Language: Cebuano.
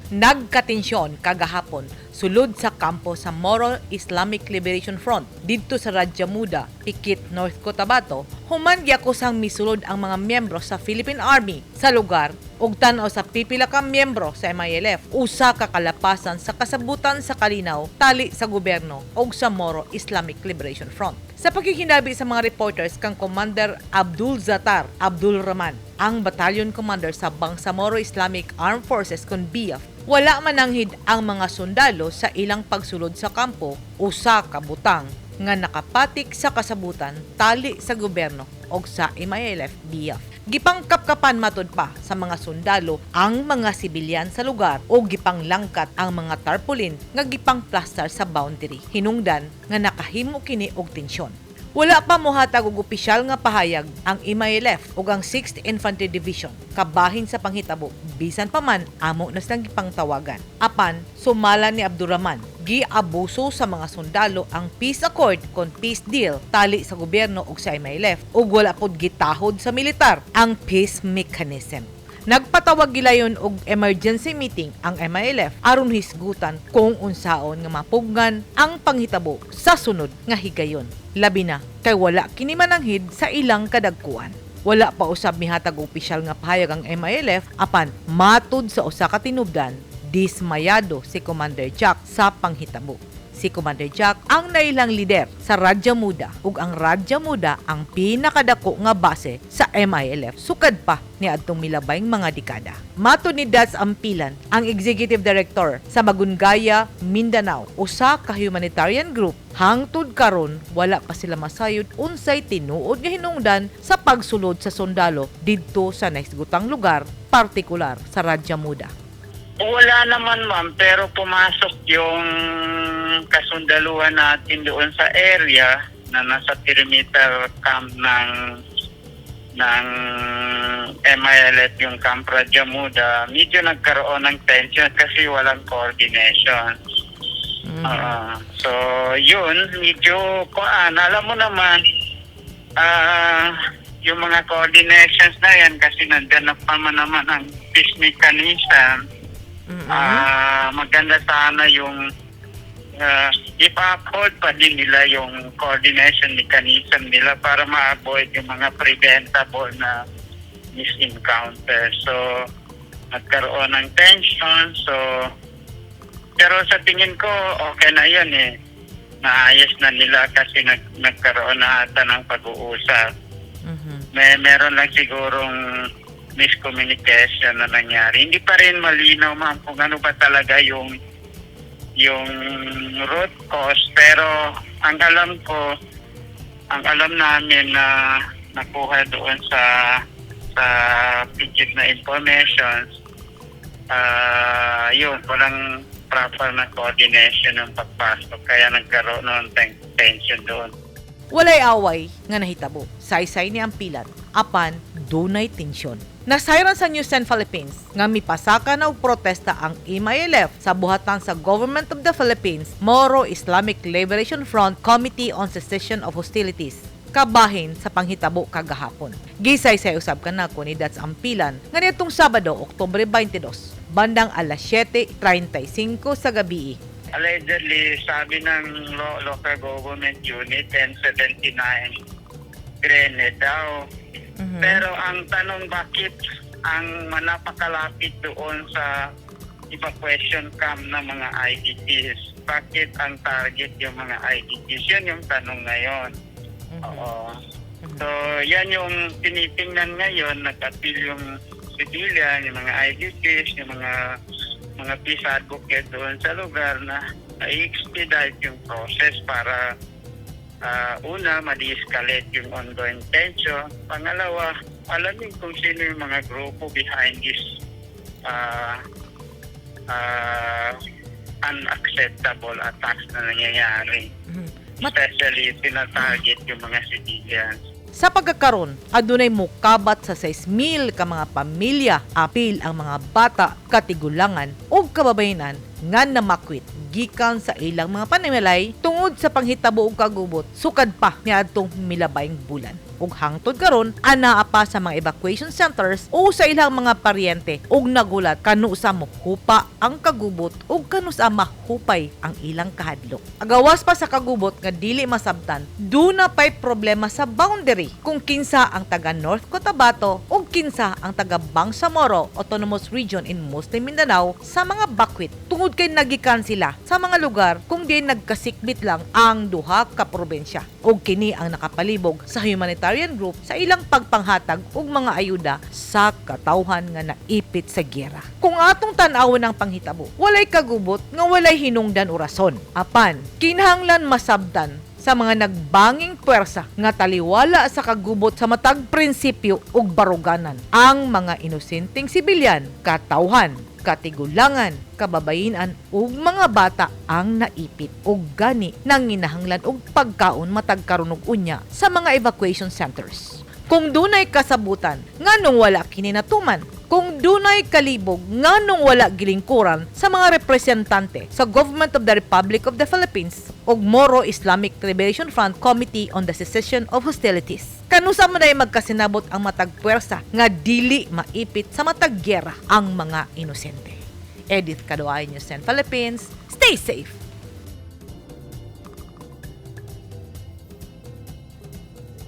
Nagkatensyon kagahapon sulod sa kampo sa Moro Islamic Liberation Front didto sa Rajamuda, Pikit, North Cotabato, human giakusang misulod ang mga miyembro sa Philippine Army sa lugar ug tan-aw sa pipila ka miyembro sa MILF, usa ka kalapasan sa kasabutan sa kalinaw tali sa gobyerno ug sa Moro Islamic Liberation Front. Sa pagkikinabi sa mga reporters kang Commander Abdul Zatar Abdul Rahman, ang battalion commander sa Bangsamoro Islamic Armed Forces kon BIAF, wala mananghid ang mga sundalo sa ilang pagsulod sa kampo, usa ka butang nga nakapatik sa kasabutan tali sa gobyerno og sa MILF BIAF. Gipangkapkapan matud pa sa mga sundalo ang mga sibilyan sa lugar o gipanglangkat ang mga tarpaulin nga gipangplastar sa boundary. Hinungdan nga nakahimo kini og tensyon. Wala pa mohatag og opisyal nga pahayag ang MILF ug ang 6th Infantry Division kabahin sa panghitabo, bisan pa man amo na silang gipangtawagan. Apan sumala ni Abdurrahman, giabuso sa mga sundalo ang peace accord kon peace deal tali sa gobyerno ug sa MILF ug wala pod gitahod sa militar ang peace mechanism. Nagpatawag gilayon og emergency meeting ang MILF aron hisgutan kung unsaon nga mapugnan ang panghitabo sa sunod nga higayon. Labi na kay wala kini mananghid sa ilang kadagkuan. Wala pa usab mihatag og opisyal nga pahayag ang MILF, apan matud sa usa ka tinubdan, dismayado si Commander Jack sa panghitabo. Si Commander Jack ang nailang lider sa Radya Muda ug ang Radya Muda ang pinakadako nga base sa MILF sukad pa ni adtong milabayng mga dekada. Matud ni Dats Ampilan, ang executive director sa Magungaya, Mindanao, usa ka humanitarian group, hangtod karon wala pa sila masayod unsay tinuod nga hinungdan sa pagsulod sa sundalo didto sa nahisgutang lugar, partikular sa Radya Muda. Wala naman, ma'am, pero pumasok yung kasundaluhan natin doon sa area na nasa perimeter camp ng MILF, yung Camp Rajamuda. Medyo nagkaroon ng tension kasi walang coordination. Ah, so yun, medyo kuan, alam mo naman, yung mga coordinations na yan kasi nandyan na pa man naman ang peace mechanism. Maganda sana yung ipa-uphold pa din nila yung coordination mechanism nila para ma-avoid yung mga preventable na misencounter. So, nagkaroon ng tension. So, pero sa tingin ko, okay na yun eh. Naayos na nila kasi nagkaroon na ata ng pag-uusap. May meron lang sigurong miscommunication na nangyari. Hindi pa rin malinaw, ma'am, kung ano ba talaga yung root cause, pero ang alam ko, ang alam namin na nakuha doon sa pigit na information, yun, walang proper na coordination ng pagpasok kaya nagkaroon ng tension doon. Walay away nga nahitabo. Saysay ni Ampilan. Apan, dunay tensyon. Nasayran sa News 10 Philippines nga mipasaka na og protesta ang MILF sa buhatan sa Government of the Philippines Moro Islamic Liberation Front Committee on Cessation of Hostilities kabahin sa panghitabo kagahapon. Gisaysay usab kanako ni Dats Ampilan nga niadtong Sabado, Oktubre 22, bandang alas 7:35 sa gabi. Allegedly, sabi ng local government unit, 1079 grenade daw. Pero ang tanong, bakit ang manapakalapit doon sa evacuation camp ng mga IDPs? Bakit ang target yung mga IDPs? Yan yung tanong ngayon. Oo. So, yan yung tinitingnan ngayon. Nag-appeal yung civilian, yung mga IDPs, yung mga peace advocate doon sa lugar na na-expedite yung process para una, ma-de-escalate yung ongoing tension. Pangalawa, alamin kung sino yung mga grupo behind this unacceptable attacks na nangyayari. Especially, tinatarget yung mga civilians. Sa pagkakaron, adunay mukabat sa 6,000 ka mga pamilya, apil ang mga bata, katigulangan ug kababayenan. nga namakwit gikan sa ilang mga panimalay tungod sa panghitabo og kagubot sukad pa niadtong milabayng bulan. Ug hangtod karon anaa pa sa mga evacuation centers o sa ilang mga paryente ug nagulat kanusa mohupa ang kagubot ug kanusa mahupay ang ilang kahadlok. Agawas pa sa kagubot nga dili masabtan, duna pay problema sa boundary kung kinsa ang taga North Cotabato ug kinsa ang taga Bangsamoro Autonomous Region in Muslim Mindanao sa mga bakwit, tungod kay nagikan sila sa mga lugar kung di nagkasikbit lang ang duha ka probensya. Ug kini ang nakapalibog sa humanitarian group sa ilang pagpanghatag og mga ayuda sa katawhan nga naipit sa giyera. Kung atong tan-awon ang panghitabo, walay kagubot nga walay hinungdan o rason. Apan, kinahanglan masabtan sa mga nagbanging puwersa nga taliwala sa kagubot sa matag prinsipyo ug baruganan ang mga inosenteng sibilyan, katawhan, katigulangan, kababayinan ug mga bata ang naipit ug gani nanginahanglan og pagkaon matag karon ug unya sa mga evacuation centers. Kung dunay kasabutan, nganong wala kini natuman? Kung dunay kalibog, nganong wala gilingkuran sa mga representante sa Government of the Republic of the Philippines ug Moro Islamic Liberation Front Committee on the Cessation of Hostilities? Kanusa man ay magkasinabot ang matag puwersa nga dili maipit sa matag gyera ang mga inosente? Edith Kaduay, News 10 Philippines. Stay safe!